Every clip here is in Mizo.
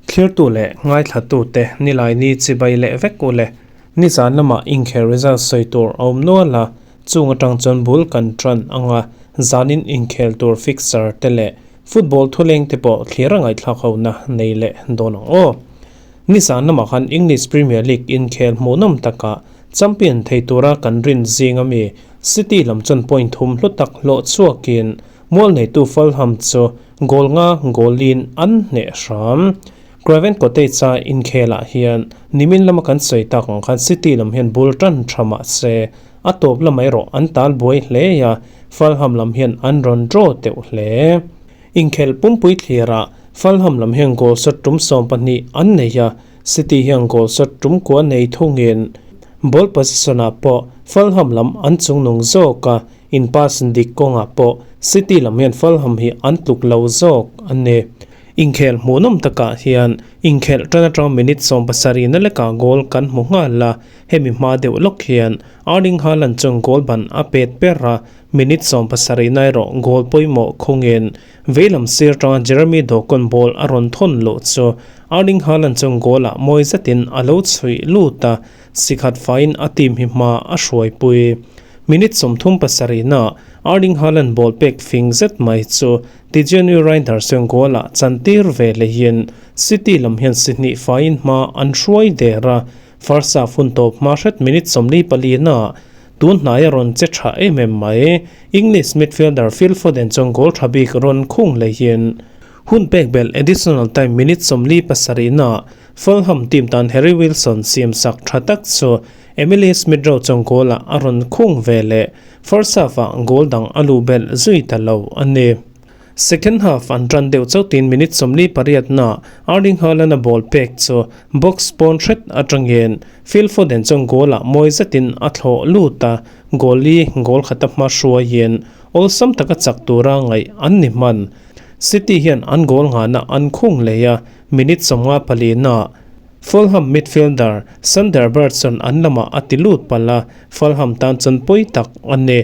Thlirtu leh ngaithlatute Nilaini chibai leh vek u le. Nizan lamah inkhel result sawi tur a awm nual a, chung atang chuan bul kan tan ang a, zanin inkhel tur fixture te leh football thuleng te pawh thlir a ngaihthlak hona nei leh dawn ang aw. Nizan lamah khan English Premier League inkhel hmuhnawm takah champion thei tura kan rin zing ami City lam chuan point thum hlu tak hlawh chhuakin Mual neitu Fulham chu goal nga goal-in an hneh hram. Craven Cottage-a inkhelah hian nimin lama kan sawi tak ang khan City lam hian bul tan tha mah se a tawp lamah erawh an tal buai hle a, Fulham lam hian an rawn draw teuh hle. Inkhel pumpui thlirah Fulham lam hian goal shot tum 12 an nei a, City hian goal shot tum kua nei thungin ball possession-ah pawh Fulham lam an chungnung zawk a, In pass dik kawngah pawh City lam hian Fulham hi an tluk lo zawk a ni. Inkhel hmuhnawm takah hian inkhelh tan atang minute 70 na lekah goal kan hmu nghal a, hemi hma deuh lawk hian Erling Haaland chuan goal ban a pet ber a, minute 70 na erawh goal pawimawh khawngin veilam sir atanga Jeremy Doku-a'n ball a rawn thawn luh chu Erling Haaland chuan goal-ah mawi zetin a lo chhuih lut a, Sikhat faiin a team hi hma a hruaipui. Minute 37 na Erling Haaland ball pek fing zet mai chu Tijjani Reijnders chuan goal ah chantir ve lehin City lam hian si hnih faiin hma an hruai der a, first half hun tawp hma hret minute 44 na tun hnai a rawn che tha em em mai. English midfielder Phil Foden chuan goal tha bik rawn khung lehin hun pek belh additional time minute 47 na Fulham team tan Harry Wilson siam sak tha tak chu Emile Smith Rowe chuan goal ah a rawn khung ve leh. First half ah goal dang a luh belh zui ta lo a ni. Second half an tan deuh chauh tin minute 48 na Erling Haaland a ball pek chu box pawn hret atangin Phil Foden chuan goal ah mawi zetin a thlawh lut a, goal li goal khata hma hruaiin awlsam taka chak tura ngaih an ni hman. City hian an goal nghahna an khung leh a, Minute 54 na Fulham midfielder Sander Bergson an lamah a ti lut palh a, Fulham tan chuan pawi tak a ni.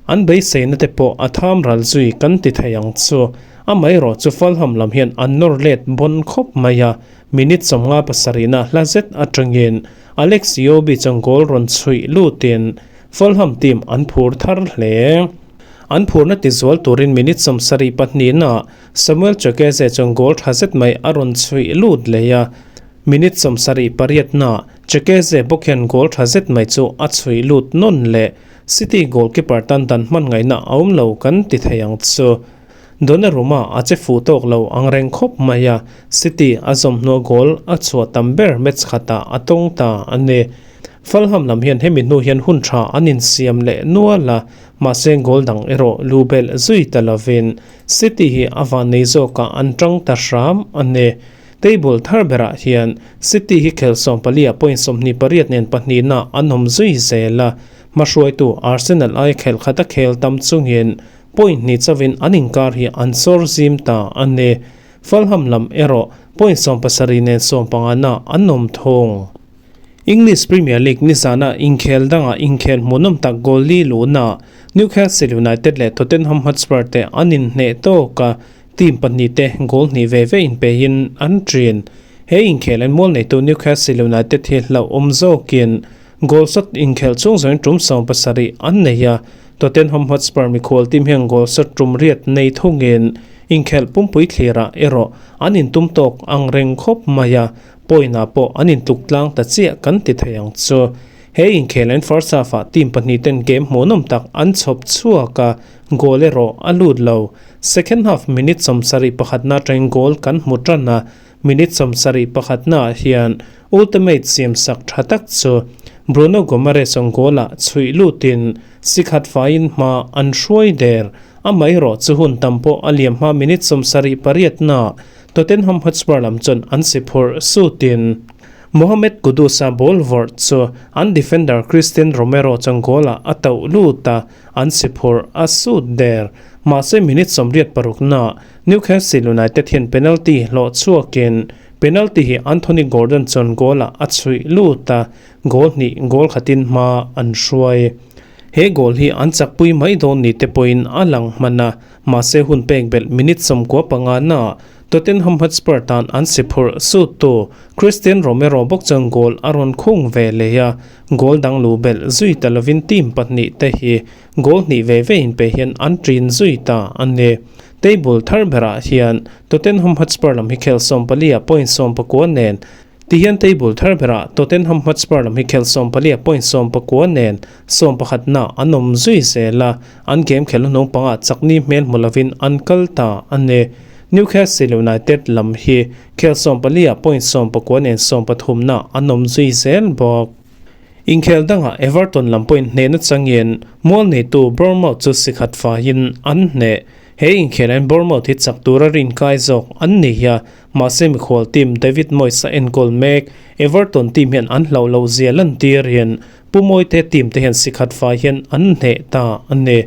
An beiseina te pawh a tham ral zui kan ti thei ang chu. Amaherawh chu Fulham lam hian an nawr let bawn khawp mai a, minute 57 na hla zet atangin Alex Iwobi chuan goal rawn chhuih lutin Fulham team an phur thar hle. An phurna tizual turin minute 72 na Samuel Chukwueze chuan goal tha zet mai a rawn chhuih lut leh a, minute 78 na Chukwueze bawk hian goal tha zet mai chu a chhuih lut nawn leh. City goalkeeper tan dan hman ngaihna a awm lo kan ti thei ang chu. Donnarumma a che fuh tawk lo ang reng khawp mai a, City a zawmhnuah goal a chhuah tam ber match khatah a tawng ta a ni. Fulham lam hian hemi hnu hian hun tha an insiam leh nual a, mahse goal dang erawh lu belh zui ta lovin City hi a van nei zawkah an tang ta hram a ni. Table thar berah hian City hi khel 14 ah point 28 nen pahnihna an awm zui zel a, hmahruaitu Arsenal ai khel khat a khel tam chungin point hnih chauhin an inkar hi an sawr zim ta a ni. Fulham lam erawh point 17 nen 15 na an awm thung. English Premier League nizana inkhel dangah inkhel hmuhnawm tak goal li luhna Newcastle United leh Tottenham Hotspur te an inhneh tawk a, team pahnih te goal hnih ve ve inpeihin an ṭin. He inkhel an mual neitu Newcastle United hi hlauhawm zawkin goal shot inkhel chung zawhin tum 70 an nei a, Tottenham Hotspur mikhual team hian goal shot tum riat nei thungin inkhel pumpui thlirah erawh an intum tawk ang reng khawp mai a, Point ah pawh an intluk tlang ta chiah kan ti thei ang chu. He inkhel an first half ah team pahnih ten game hmuhnawm tak an chhawp chhuak a, goal erawh a lut lo. Second half minute 71 na atangin goal kan hmu tan a, minute 71 na ah hian ultimate siam sak tha tak chu Bruno Guimaraes ang goal ah chhuih lutin si khat faiin hma an hruai der. Amaherawh chu hun tam pawh a liam hma minute 78 na Tottenham Hotspur lam chuan an si phurh sutin Mohamed Kudus-a ball vawrh chu an defender Cristian Romero chuan goal-ah a tauh lut a, an si phurh a sut der. Mahse minute 86 na Newcastle United hian penalty hlawh chhuakin penalty hi Anthony Gordon chuan goal-ah a chhuih lut a, goal hnih goal khatin hma an hruai. He goal hi an chakpui mai dawn ni te pawhin a lang hman a, mahse hun pek belh minute 95 naah Tottenham Hotspur tan an si phurh suttu Cristian Romero bawk chuan goal a rawn khung ve leh a, goal dang luh belh zui ta lovin team pahnih te hi goal hnih ve ve inpe hian an ṭin zui ta a ni. Table thar berah hian Tottenham Hotspur lam hi khel 14 ah point 19 nen Tihian table thar berah Tottenham Hotspur lam hi khel 14 ah point 19 nen 11 na an awm zui zel a, an game khelh hnung pangah chakni hmel hmu lovin an kal ta a ni. Newcastle United lam hi khel 14 ah point 19 nen 13 na an awm zui zel bawk. Inkhel dangah Everton lam pawhin hnehna changin mual neitu Bournemouth chu sikhat faiin an hneh. He inkhelhin Bournemouth hi chak tura rinkai zawk an ni a, mahse mikhual team David Moyes a enkawl mek. Everton team hian an hlauh loh zia lantirin Pu Mawite team te hian sikhat fai hian an hneh ta a ni.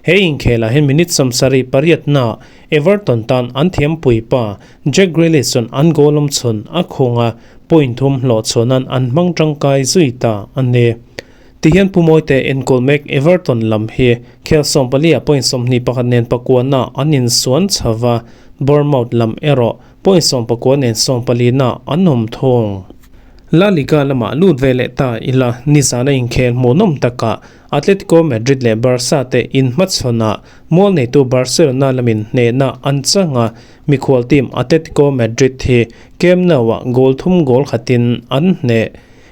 He inkhelah hian minute 78 na Everton tan an thiampui pa Jack Grealish chuan an goal awm chhun a khung a, point thum hlawh chhuahnan an hmang tangkai zui ta a ni. Tihian Pu Mawite enkawl mek Everton lam hi khel 14 ah point 21 nen pakuana an insuan chho va, Bournemouth lam erawh point 19 nen 14 na an awm thung. La Liga lamah lut ve leh ta ila nizana inkhel hmuhnawm takah Atletico Madrid leh Barca te inhmachhawnah mual neitu Barcelona lamin hnehna an chang a, mikhual team Atletico Madrid hi Camp Nou-ah goal thum goal khatin an hneh.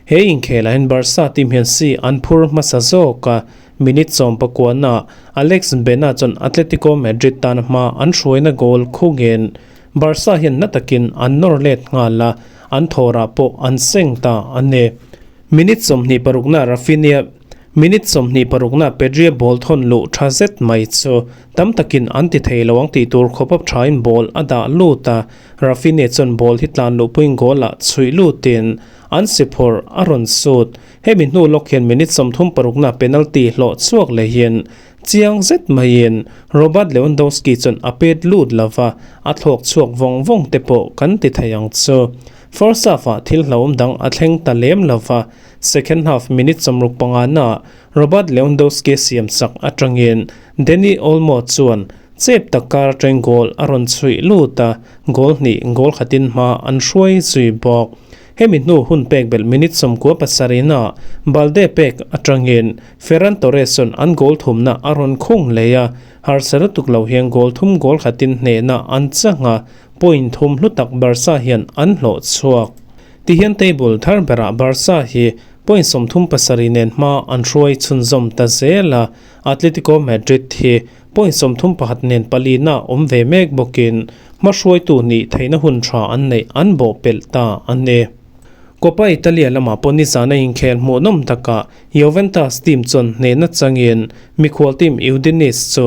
He inkhelah hian Barca team hian si an phur hmasa zawk a, minute 19 ah Alex Baena chuan Atletico Madrid tan hma an hruaina goal khungin Barca hian na takin an nawr let nghal a, an thawrah pawh an seng ta a ni. Minute 26 na Raphinha Minute 26 na Pedri-a ball thawn luh tha zet mai chu tam takin an ti thei lo ang tih tur khawp a thain ball a dah lut a, Raphinha chuan ball hi tlan luhpuiin goal ah chhuih lutin an si phawrh a rawn sut. Hemi hnu lawk hian minute 36 na penalty hlawh chhuak lehin chiang zet maiin Robert Lewandowski chuan a pet lut lova, a thlawk chhuak vawng vawng te pawh kan ti thei ang chu. First half ah thil hlauhawm dang a thleng ta lem lova, second half minute 65 na Robert Lewandowski siam sak atangin Dani Olmo chuan chep tak kar atangin goal a rawn chhuih lut a, goal hnih goal khatin hma an hruai zui bawk. Hemi hnu hun pek belh minute 97 na Balde pek atangin Ferran Torres chuan an goal thumna a rawn khung leh a, harsa lutuk lo hian goal thum goal khatin hnehna an chang a, point thum hlu tak Barca hian an hlawh chhuak. Tihian table thar berah Barca hi point 37 nen hma an hruai chhunzawm ta zel a, Atletico Madrid hi point 31 nen palina awm ve mek bawkin hma hruaitu nih theihna hun tha an neih an bawh pelh ta a ni. Coppa Italia lamah pawh nizana inkhel hmuhnawm takah Juventus team chuan hnehna changin mikhual team Udinese chu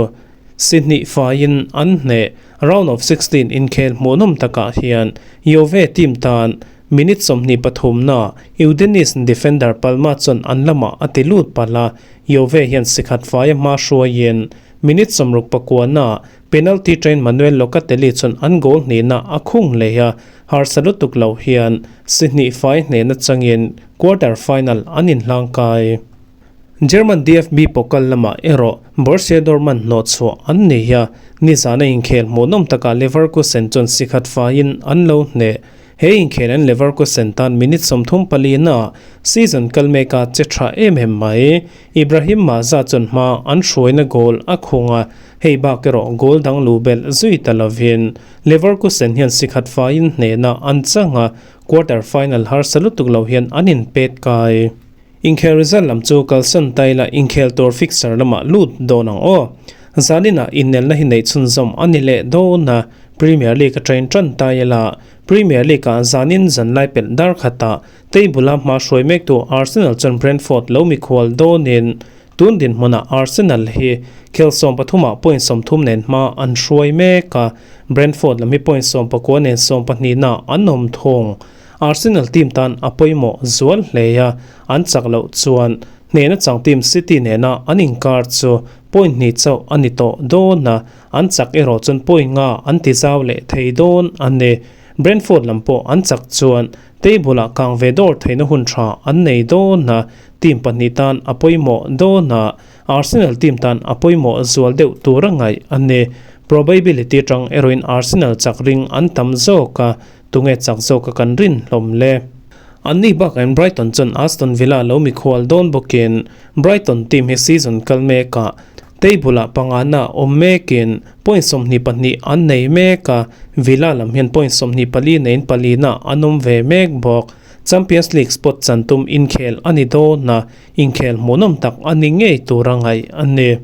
si hnih faiin an hneh. Round of 16 inkhel hmuhnawm takah hian Juve team tan minute 23 na Udinese defender Palma chuan an lamah a ti lut palh a, Juve hian sikhat faia hma hruaiin minute 69 na penalty train Manuel Locatelli chuan an goal hnihna a khung leh a, harsa lutuk lo hian si hnih fai hnehna changin quarter final an inhlangkai. German DFB Pokal lamah erawh Borussia Dortmund hnawh chhuah an ni a, nizana inkhel hmuhnawm takah Leverkusen chuan sikhat faiin an lo hneh. He inkhel an Leverkusen tan minute 34 na season kal meka che tha em em mai. Ibrahim Maza chuan hma an hruaina goal a khung a, hei bak erawh goal dang lu belh zui ta lovin Leverkusen hian sikhat faiin hnehna an chang a, quarter final harsa lutuk lo hian an inpet kai. Inkhel result lam chu kalsan taila inkhel tur fixture lamah lut dawn ang aw. Zanina innelna hi neih chhunzawm a ni leh dawn a, Premier League a train tan taila Premier League ah zanin zanlai pelh dar khatah table a hma hruai mek tu Arsenal chuan Brentford lo mikhual dawnin tun dinhmunah Arsenal hi khel 13 ah point 30 nen hma an hruai mek a, Brentford lam hi point 19 nen 12 na an awm thung. Arsenal team tan a pawimawh zual hle a, an chak loh chuan hnehna chang team City nena an inkar chu point hnih chauh a ni tawh dawn a, an chak erawh chuan point nga an ti zau leh thei dawn a ni. Brentford lam pawh an chak chuan Table-ah kang ve dawr theihna hun tha an nei dawn a, team pahnih tan a pawimawh dawn a, Arsenal team tan a pawimawh zual deuh tur a ngaih a ni. Probability atang erawhin Arsenal chak ring an tam zawk a, tunge chak zawk a kan rin hlawm le. Anni bakain Brighton chuan Aston Villa lo mikhual dawn bawkin Brighton team hi season kal mekah table-ah pangana awm mekin point 22 an nei mek a, Villa lam hian point 24 neiin palina an awm ve mek bawk. Champions League spot chan tum inkhel a ni dawn a, inkhel hmuhnawm tak a ni ngei tur a ngaih a ni.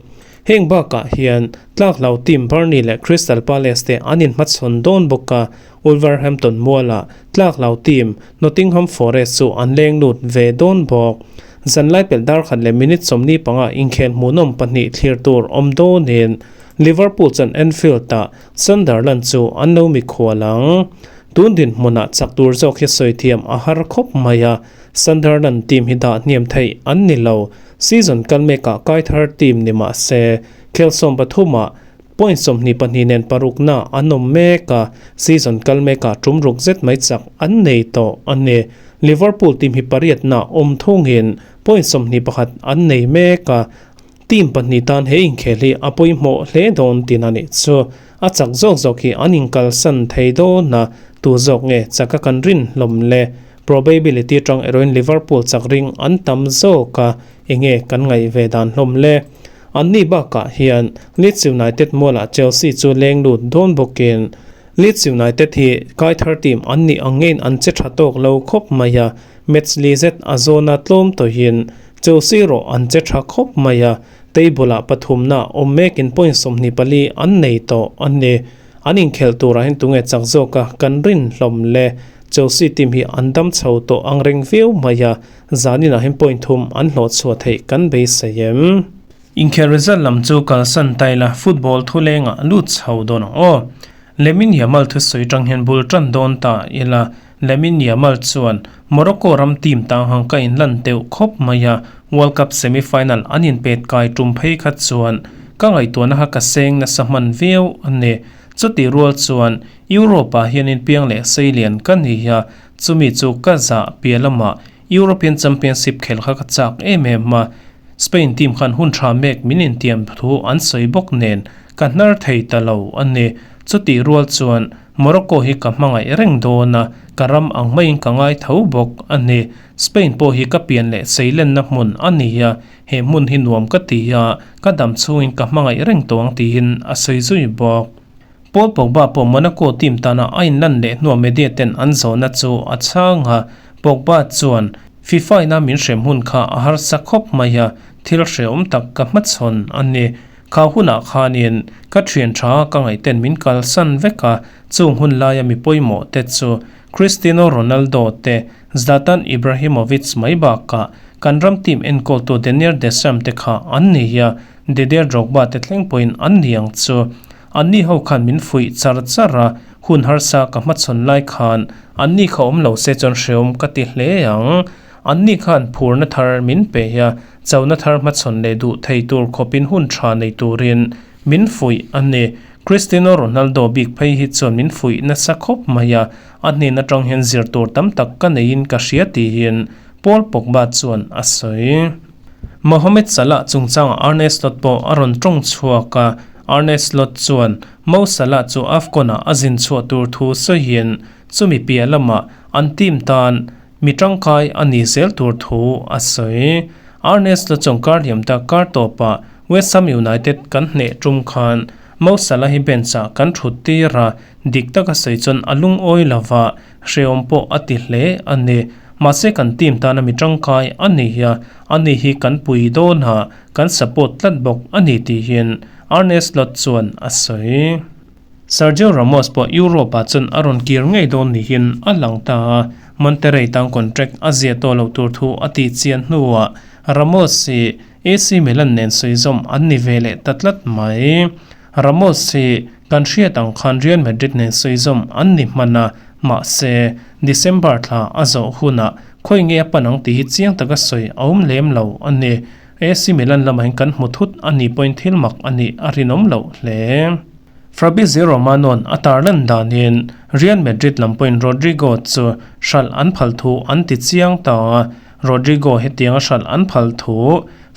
Heng bakah hian tlak hlau team Burnley leh Crystal Palace te an inhmachhawn dawn bawk a, Wolverhampton mualah tlak hlau team Nottingham Forest chu an leng lut ve dawn bawk. Zanlai pelh dar khat leh minute 45 inkhel hmuhnawm pahnih thlir tur awm dawnin Liverpool chuan Anfield-ah Sunderland chu an lo mikhual ang. Tun dinhmunah chak tur zawk hi sawi thiam a har khawp mai a, Sunderland team hi dah hniam theih an ni lo. Season kal mekah kai thar team ni mah se, khel 13-ah point 22 nen parukna an awm mek a, season kal mekah tum ruk zet mai chak an nei tawh a ni. Liverpool team hi pariatna awm thungin point 21 an nei mek a, team pahnih tan he inkhel hi a pawimawh hle dawn tin a nih chu. A chak zawk zawk hi an inkalsan thei dawn a, tu zawk nge chaka kan rin hlawm le. Probability atang erawhin Liverpool chak ring an tam zawk a, enge kan ngaih ve dan hlawm le. Anni bakah hian Leeds United mualah Chelsea chu leng lut dawn bawkin Leeds United hi kai thar team an nih ang ngein an che tha tawk lo khawp mai a, match li zet a zawna tlawm tawhin Chelsea erawh an che tha khawp mai a, table-ah pathumna awm mekin point 24 an nei tawh a ni. An inkhelh turah hian tunge chak zawk a kan rin hlawm le. Chelsea team hi an dam chho tawh ang reng viau mai a, zaninah hian point thum an hlawh chhuah theih kan beisei em. Inkhel result lam chu kalsan ta ila football thulengah lut chho dawn ang aw. Lamine Yamal thusawi tang hian bul tan dawn ta ila Lamine Yamal chuan Morocco ram team tang hang ka inlan deuh khawp mai a, World Cup semi-final an inpet kai tum phei kha chuan ka ngaihtuahna kha ka seng nasa hman viau a ni. Chuti rual chuan Europe-ah hian inpiang leh seilian ka ni a, chumi chu ka zah piah lamah European Championship khel kha ka chak em em a, Spain team khan hun tha mek min intiam thu an sawi bawk nen ka hnar thei ta lo a ni. Chuti rual chuan Morocco hi ka hmangaih reng dawn a, ka ram ang maiin ka ngai tho bawk a ni. Spain pawh hi ka pian leh seilenna hmun a ni a, he hmun hi nuam ka ti a, ka dam chhungin ka hmangaih reng tawh ang tiin a sawi zui bawk. Paul Pogba pawh Monaco team tana a inlan leh hnuah media ten an zawhna chu a chhang a, Pogba chuan, FIFA ina min hrem hun kha a harsa khawp mai a, thil hrehawm tak ka hmachhawn a ni. Kha hunah khanin ka thian tha ka ngaihten min kalsan vek a, chung hun laia mi pawimawh te chu Cristiano Ronaldo te, Zlatan Ibrahimovic mai bakah kan ram team enkawltu Daniel Deschamps te kha an ni a, Didier Drogba te thleng pawhin an ni ang chu. Anni ho khan min fuih char char a, hun harsa ka hmachhawn lai khan anni kha awm lo se chuan hrehawm ka ti hle ang. Anni khan phurna thar min pe a, chona thar hmachhawn leh duh thei tur khawpin hun tha nei turin min fuih a ni. Cristiano Ronaldo bik phei hi chuan min fuih nasa khawp mai a, a hnen atang hian zir tur tam tak ka neiin ka hria tiin Paul Pogba chuan a sawi. Mohamed Salah chungchangah Arne Slot pawh a rawn tawng chhuak a, Arne Slot chuan Mo Salah chu AFCON-ah a zin chhuah tur thu sawiin chumi piah lamah an team tan mi tangkai a ni zel tur thu a sawi. Arne Slot chuan kar hliam tak kar tawpah West Ham United kan hneh tum khan Mo Salah hi bench-ah kan thut tir a, dik taka sawi chuan a lungawi lova hrehawm pawh a ti hle a ni. Mahse kan team tana mi tangkai a ni a, ani hi kan pui dawn a, kan support tlat bawk a ni tihin Arne Slot chuan a sawi. Sergio Ramos pawh Europe-ah chuan a rawn kir ngei dawn niin a lang ta a, Monterrey tan contract a ziah tawh loh tur thu a tih chian hnuah Ramos hi AC Milan nen sawi zawm an ni ve leh ta tlat mai. Ramos hi kan hriat ang khan Real Madrid nen sawi zawm an ni hman a, mahse December thla a zawh hunah khawi nge a pan ang tih hi chiang taka sawi a awm lem lo a ni. AC Milan lamah hian kan hmu thut a ni pawhin thil mak a nih a rinawm loh hle. Fabrizio Romano-a'n a tarlan danin Real Madrid lam pawhin Rodrygo chu hralh an phal thu an ti chiang ta a, Rodrygo hetianga hralh an phal thu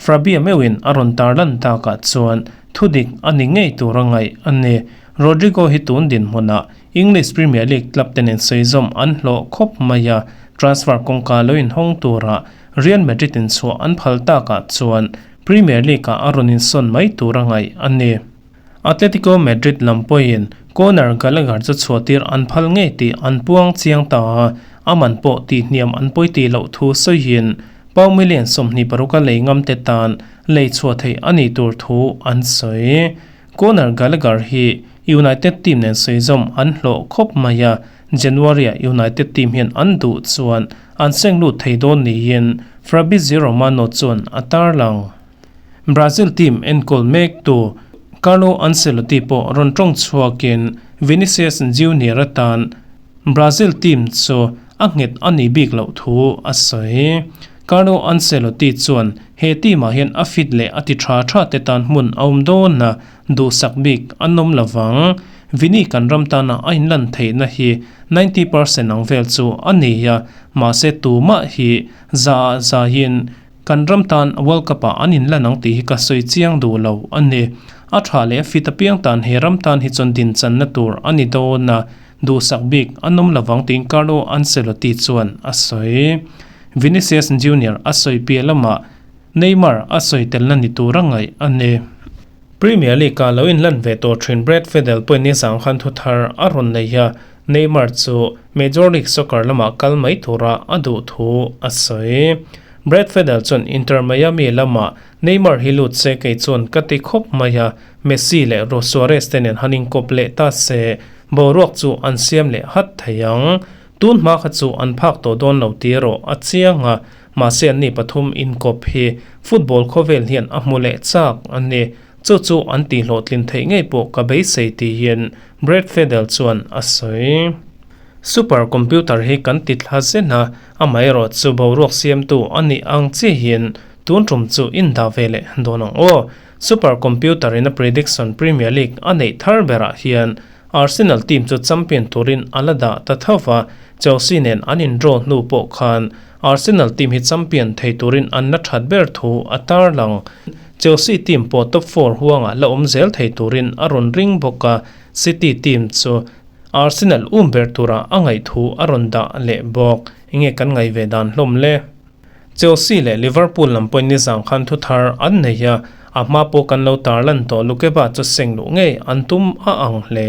Fabio meuhin a rawn tarlan takah chuan thudik a ni ngei tur a ngaih a ni. Rodrygo hi tun dinhmunah English Premier League club te nen sawizawm an hlawh khawp mai a, transfer kawngka lo inhawng tura Real Madrid in chhuah an phal takah chuan Premier League-ah a rawn insawn mai tur a ngaih a ni. Atletico Madrid lam pawhin Conor Gallagher chu chhuahtir an phal ngei tih an puang chiang ta a, a man pawh tihhniam an pawi tih loh thu sawiin Pau million 26 a lei ngam te tan lei chhuah theih a nih tur thu an sawi. Conor Gallagher hi United team nen sawizawm an hlawh khawp mai a, January-ah United team hian an duh chuan an seng lut thei dawn niin Fabrizio Romano chuan a tarlang. Brazil team enkawl mektu Carlo Ancelotti pawh rawn tawng chhuakin Vinicius Junior atan Brazil team chu a nghet a nih bik loh thu a sawi. Carlo Ancelotti chuan he team ah hian a fit leh a ti tha tha te tan hmun a awm dawn a, duhsak bik an awm lovang. Vini kan ram tana a inlan theihna hi 90% ang vel chu a ni a, mahse tumah hi za ah zaiin Kan ram tan World Cup ah an inlan ang tih hi ka sawi chiang duh lo a ni. A tha leh a fit apiang tan he ram tan hi chuan dinchanna tur a ni dawn a, duhsak bik an awm lovang tiin Carlo Ancelotti chuan a sawi. Vinicius Junior a sawi piah lamah Neymar a sawi telna ni tur a ngaih a ni. Premier League ah lo inlan ve tawh thin Brad Friedel pawhin nizang khan thu thar a rawn nei a, Neymar chu Major League Soccer lamah kal mai tura a duh thu a sawi. Brad Friedel chuan Inter Miami lamah Neymar hi lut se kei chuan ka ti khawp mai a, Messi leh Suarez te nen han inkawp leh ta se, boruak chu an siam leh hat thei ang. Tun hma kha chu an phak tawh dawn lo tih erawh a chiang a, mahse anni pathum inkawp hi football khawvel hian a hmu leh chak a ni. Chu chu an tihhlawhtlin theih ngei pawh ka beisei tiin Brad Fedel chuan a sawi. Super computer hi kan ti thla zen a, amaherawh chu boruak siamtu a nih ang chihin tun tum chu indah ve leh dawn ang aw. Super computer in a prediction Premier League a neih thar berah hian Arsenal team chu champion turin a la dah ta tho va, Chelsea nen an in draw hnu pawh khan Arsenal team hi champion thei turin an la that ber thu a tarlang. Chelsea team pawh top four huangah la awm zel thei turin a rawn ring bawk a, City team chu Arsenal um ber tura a ngaih thu a rawn dah leh bawk. Enge kan ngaih ve dan hlawm le? Chelsea leh Liverpool lam pawhin nizang khan thu thar an nei a, a hma pawh kan lo tarlan tawh Lukeba chu seng luh ngei an tum a ang hle.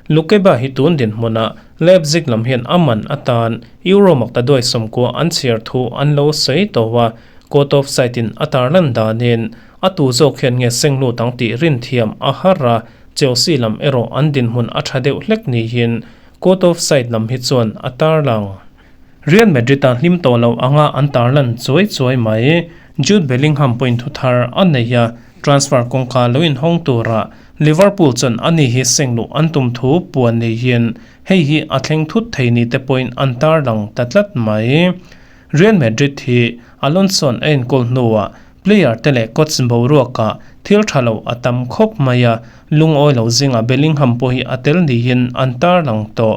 Lukeba hi tun dinhmunah Leipzig lam hian a man atan Euro makta duai 90 an chhiar thu an lo sawi tawh a, court of side in a tarlan danin a tu zawk hian nge seng lut ang tih rinthiam a har a, Chelsea lam erawh an dinhmun a tha deuh hlek niin court of side lam hi chuan a tarlang. Real Madrid a hlim tawh loh anga an tarlan chuai chuai mai. Jude Bellingham pawhin thu thar a nei a, transfer kawngka lo inhawng tura Liverpool chuan ani hi seng luh an tum thu puan neihin hei hi a thleng thut thei ni te pawhin an tarlang ta tlat mai. Real Madrid hi Alonso-a'n a enkawl hnuah player te leh coach boruakah thil tha lo a tam khawp mai a, lungawi lo zingah Bellingham pawh hi a tel niin an tarlang tawh.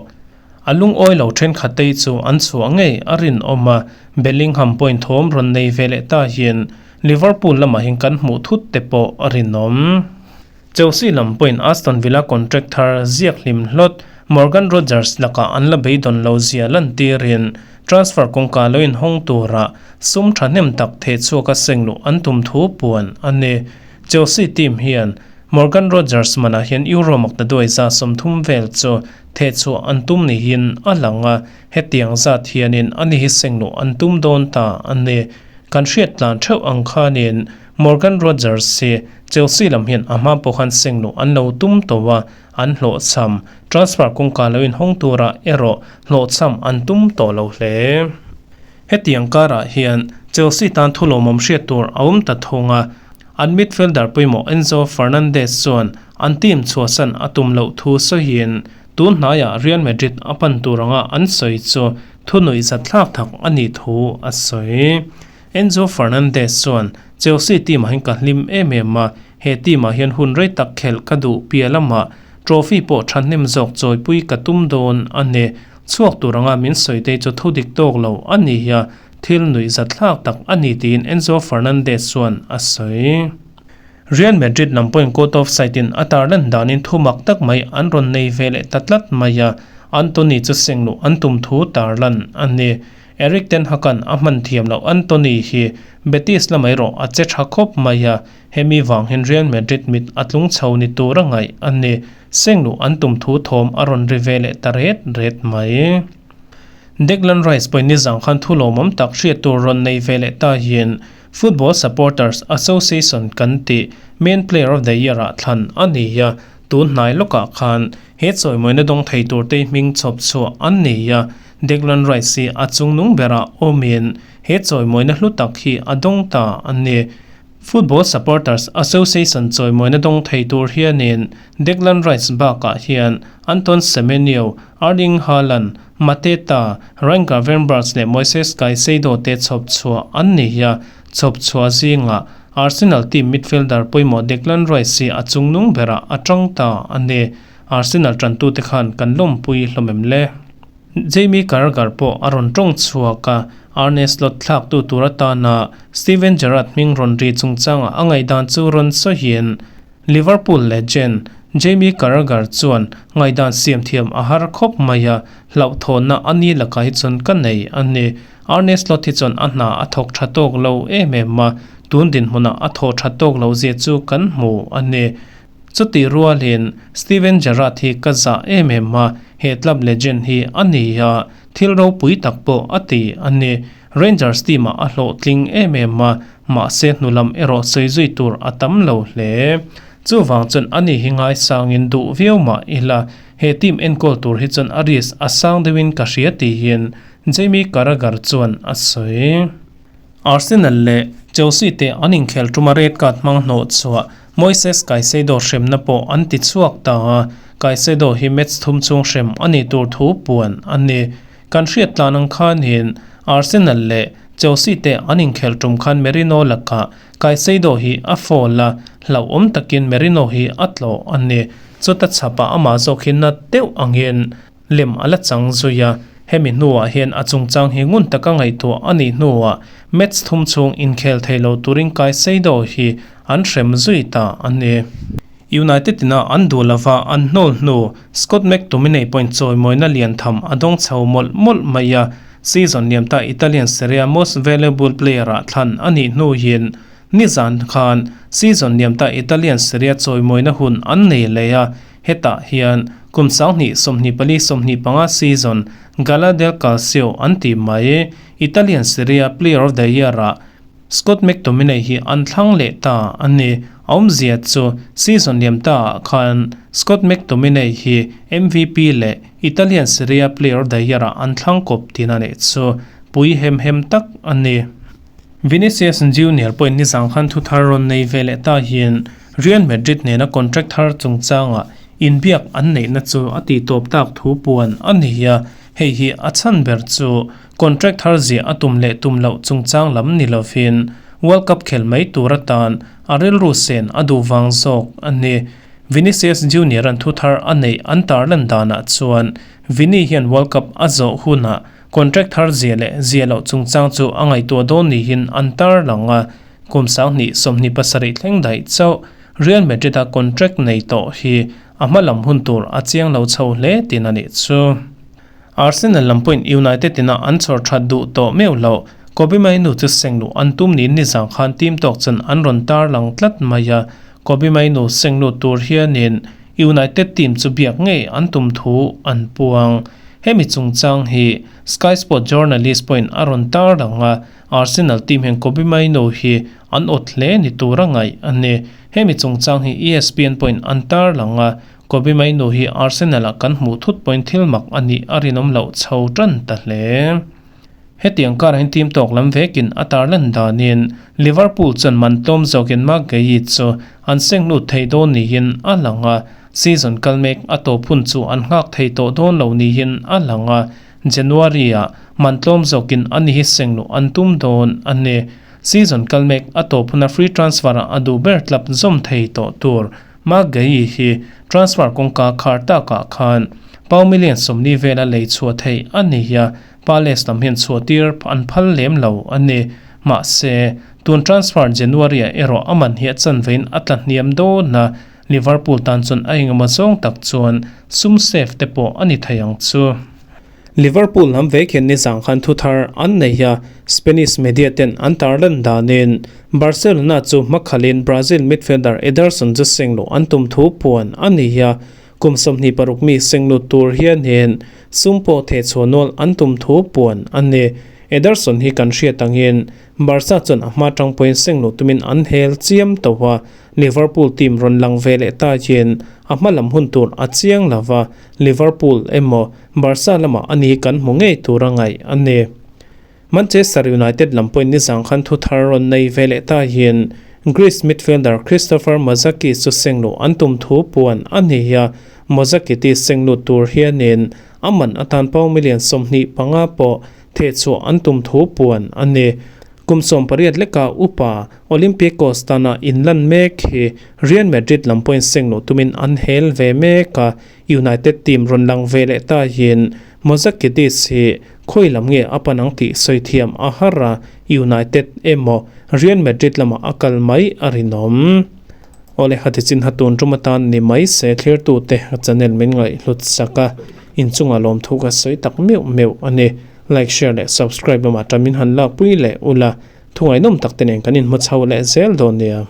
A lungawi lo thenkhattei chu an chhuah ngei a rinawm a, Bellingham pawhin thawm rawn nei ve leh ta hian Liverpool lamah hian kan hmuh thut te pawh a rinawm. Chelsea lam pawhin Aston Villa contract thar ziak hlim hlawt Morgan Rogers lakah an la beidawn lo zia lantirin transfer kawngka lo inhawng tura sum thahnem tak thehchhuaka sengluh an tum thu puan a ni. Chelsea team hian Morgan Rogers manah hian Euro makta duai za 30 vel chu thehchhuah an tum niin a lang a, hetiang zat hianin ani hi sengluh an tum dawn ta a ni. Kan hriat tlan theuh ang khanin Morgan Rogers hi Chelsea lam hian a hma pawh khan sengluh an lo tum tawh a, an hlawhchham. Transfer kawngka lo inhawng turah erawh hlawhchham an tum tawh lo hle. Hetiang karah hian Chelsea tan thulawmawm hriat tur a awm ta thung a, An midfielder pawimawh Enzo Fernandez chuan an team chhuahsan a tum loh thu sawiin tun hnaiah Real Madrid a pan tur anga an sawi chu thu nuihzat thlak thak a nih thu a sawi. Enzo Fernandez chuan, Chelsea team ah hian ka hlim em em a, he team ah hian hun rei tak khelh ka duh piah lamah Trophy pawh thahnem zawk chawipui ka tum dawn a ni. Chhuak tur anga min sawi te chu thu dik tawk lo a ni a, thil nuih zatthlak tak a ni tiin Enzo Fernandez chuan a sawi. Real Madrid lam pawhin caught offside in a tarlan danin thu mak tak mai an rawn nei ve leh ta tlat mai a, Antony chu seng luh an tum thu tarlan a ni. Erik ten Hag-a'n a hman thiam loh Antony hi Betis lamah erawh a che tha khawp mai a, hemi vang hian Real Madrid mit a tlung chho ni tur a ngaih a ni. Seng luh an tum thu thawm a rawn ri ve leh ta ret ret mai. Declan Rice pawhin nizang khan thu lawmawm tak hriat tur rawn nei ve leh ta hian Football Supporters Association kan tih Main Player of the Year ah thlan a ni a, tun hnai lawkah khan he chawimawina dawng thei turte hming chhawp chhuah an ni a, Declan Rice hi a chungnung berah awmin he chawimawina hlu tak hi a dawng ta a ni. Football Supporters Association chawimawina dawng thei tur hianin Declan Rice bakah hian Anton Semenyo, Erling Haaland, Mateta, Ryan Gravenberch leh Moises Caicedo te chhawp chhuah an ni a, chhawp chhuah zingah Arsenal team midfielder pawimawh Declan Rice hi a chungnung berah a tang ta a ni. Arsenal tantute khan kan lawmpui hlawm em le? Jamie Carragher pawh a rawn tawng chhuak a, Arne Slot thlaktu tur atana Steven Gerrard hming rawn ri chungchangah a ngaihdan chu rawn sawiin Liverpool legend Jamie Carragher chuan ngaihdan siam thiam a har khawp mai a, hlauhthawnna a ni lakah hi chuan ka nei a ni. Arne Slot hi chuan a hna a thawk tha tawk lo em em a, tun dinhmunah a thawh tha tawk lo zia chu kan hmu a ni. Chutih rualin Steven Gerrard hi ka zah em em a, he club legend hi a ni a, thil ropui tak pawh a ti a ni. Rangers team ah a hlawhtling em em a, mahse hnulam erawh sawi zui tur a tam lo hle. Chuvang chuan ani hi ngaisangin duh viau mah ila, he team enkawl tur hi chuan a risk a sang deuhin ka hria tiin Jamie Carragher chuan a sawi. Arsenal leh Chelsea te an inkhel tuma red card hmang hnawh chhuah Moises Caicedo hremna pawh an ti chhuak ta a, Caicedo hi match thum chhung hrem a nih tur thu puan a ni. Kan hriat tlan ang khanin Arsenal leh Chelsea te an inkhelh tum khan Merino lakah Caicedo hi a foul a, hlauhawm takin Merino hi a tlawh a ni. Chuta chhapah amah zawk hi na deuh angin lem a la chang zui a, hemi hnuah hian a chungchang hi ngun taka ngaihtuah a nih hnuah match thum chhung inkhel thei lo turin Caicedo hi an hrem zui ta a ni. United ina an duh lova an hnawl hnu Scott McTominay pawhin chawimawina lian tham a dawng chho mawlh mawlh mai a, season liam ta Italian Serie A Most Valuable Player-ah thlan a nih hnuin nizan khan season liam ta Italian Serie A chawimawina hun an nei leh a, hetah hian kum 2024 25 season Gala del Calcio an tih mai Italian Serie A Player of the Year-ah Scott McTominay hi an thlang leh ta a ni. A awmzia chu season liam ta ah khan Scott McTominay hi MVP leh Italian Serie A Player of the Year ah an thlang kawp tin a nih chu pui hem hem tak a ni. Vinicius Junior pawhin nizang khan thu thar rawn nei ve leh ta hian Real Madrid nena contract thar chungchangah inbiak an neihna chu a tihtawp tak thu puan a ni a, hei hi a chhan ber chu Contract thar ziah a tum leh tum loh chungchang lam ni lovin World Cup khel mai tur atan a rilru sen a duh vang zawk a ni. Vinicius Junior-a'n thu thar a neih an tarlan danah chuan Vini hian World Cup a zawh hunah contract thar ziah leh ziah loh chungchang chu a ngaihtuah dawn niin an tarlang a, kum 2027 thleng daih chauh Real Madrid-a contract nei tawh hi a hma lam hun tur a chiang lo chho hle tin a nih chu. Arsenal lam pawhin United ina an chhawr that duh tawh meuh loh. Kobbie Mainoo chu seng luh an tum niin nizang khan team tawk chuan an rawn tarlang tlat mai a. Kobbie Mainoo seng lut tur hianin United team chu biak ngei an tum thu an puang. Hemi chungchang hi Sky Sport journalist pawhin a rawn tarlang a, Arsenal team hian Kobbie Mainoo hi an awt hle ni tura ngaih a ni. Hemi chungchang hi ESPN pawhin an tarlang a, Kobbie Mainoo hi Arsenal-ah kan hmuh thut pawhin thil mak a nih a rinawm loh chho tan ta hle. Hetiang karah hian team tawk lam vekin a tarlan danin Liverpool chuan man tlawm zawkin Marc Guehi chu an seng lut thei dawn niin a lang a, season kal mek a tawp hun chu an nghak thei tawh dawn lo niin a lang a, January-ah man tlawm zawkin ani hi seng luh an tum dawn a ni. Season kal mek a tawp huna free transfer-ah a duh ber tlap zawm thei tawh tur. Marc Guehi hi transfer kawngka khar takah khan pound million 40 vela lei chhuah theih a ni a, Palace lam hian chhuahtir an phal lem lo a ni. Mahse, tun transfer January-ah erawh a man hi a chanvein a tla hniam dawn a, Liverpool tan chuan a engemaw zawng tak chuan sum save te pawh a ni thei ang chu. Liverpool lam vek hian nizang khan thu thar an nei a, Spanish media ten an tarlan danin Barcelona chu hmakhalin Brazil midfielder Ederson chu sengluh an tum thu puan a ni a, kum 26 mi senglut tur hianin sum pawh thehchhuah nual an tum thu puan a ni. Ederson hi kan hriat angin Barca chuan a hma tang pawhin sengluh tumin an hel chiam tawh a, Liverpool team rawn lang ve leh ta hian a hma lam hun tur a chiang lo va, Liverpool emaw Barca lamah a ni kan hmu ngei tur a ngaih a ni. Manchester United lam pawhin nizang khan thu thar rawn nei ve leh ta hian Greece midfielder Christopher Mozakis chu sengluh an tum thu puan a ni a, Mozakitis senglut tur hianin a man atan pound million 25 pawh thehchhuah an tum thu puan a ni. Kum 18 leka upa Olympiacos tana inlan mek hi Real Madrid lam pawhin sengluh tumin an hel ve mek a, United team rawn lang ve leh ta hian Mozakidis hi khawi lam nge a pan ang tih sawi thiam a har a, United emaw Real Madrid lamah a kal mai a rinawm. Awle hati chin ha tun tum atan ni mai se thlirtute channel min ngaihhlut sak a, inchungah lawmthu ka sawi tak meuh meuh a ni. Like, share leh subscribe lamah tan min han lakpui leh ula, thungainawm tak te nen kan inhmu chho leh zel dawn nia.